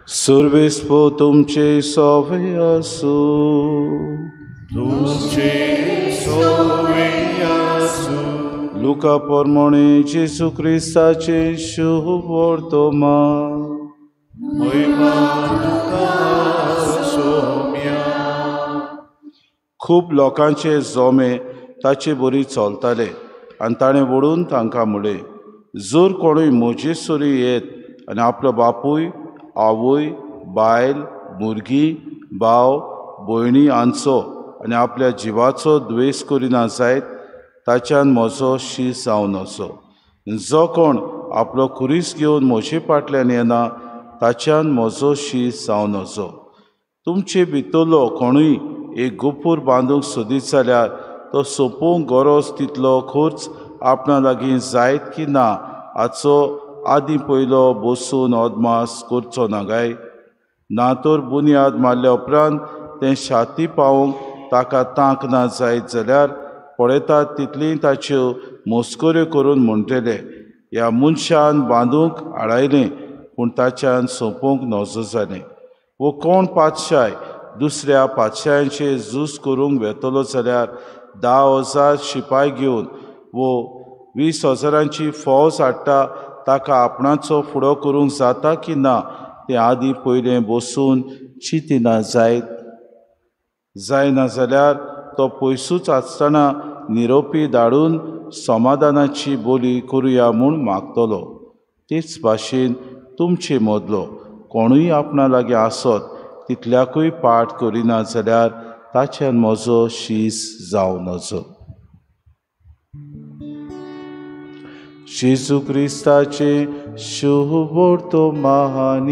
सर्वेस्पो तुमचे सोवे आसूं. तुमचे सोवे आसूं. लुका प्रमाणे जेजू क्रिस्ताचे शुभ वर्तमान. महिमा तुका सोम्या. खूब लोकांचे जोमे ताचे बरी चलताले आनी ताणें वळून तांकां म्हळें, जर कोणूय म्हजे सरी येत आनी आपलो बापूय, आवय, बायल, भुरगीं, भाव, भयणी हांचो आनी आपल्या जिवाचो द्वेस करिना जायत ताच्यान म्हजो शीस जावन वचो. जो कोण आपलो खुरीस घेवन म्हजे फाटल्यान येना ताच्यान म्हजो शीस जावन वचो. तुमचे भितरलो कोणूय एक गोपूर बांदूंक सोदीत जाल्यार तो सोंपोवंक गरज तितलो खर्च आपणा लागीं जायत की ना हाचो आदीं पयलो बसून अदमास करचो ना काय? ना तर बुन्याद मारल्या उपरांत तें शाती पावोवंक ताका तांक ना जायत जाल्यार पळयतात तितली ताच्यो मस्कऱ्यो करून म्हणटले, ह्या मनशान बांदूंक आडायलें पूण ताच्यान सोंपोवंक नजो जालें. वो कोण पातशाय दुसऱ्या पातशायांचेर झूज करूंक वेतलो जाल्यार 10,000 शिपाय घेवन वो 20,000 फौज हाडटा ताका आपणाचो फुडो करूंक जाता की ना तें आदीं पयलें बसून चिंतिना जायत. जायना जाल्यार तो पयसूच आसतना निरोपी धाडून समाधानाची बोली करुया म्हूण मागतलो. तेच भाशेन तुमचे मदलो कोणूय आपणा लागीं आसत तितल्याकूय पाठ करिना जाल्यार ताच्यान म्हजो शीस जावं नजो. जेजू क्रिस्ताचे शुभ वर्तमान.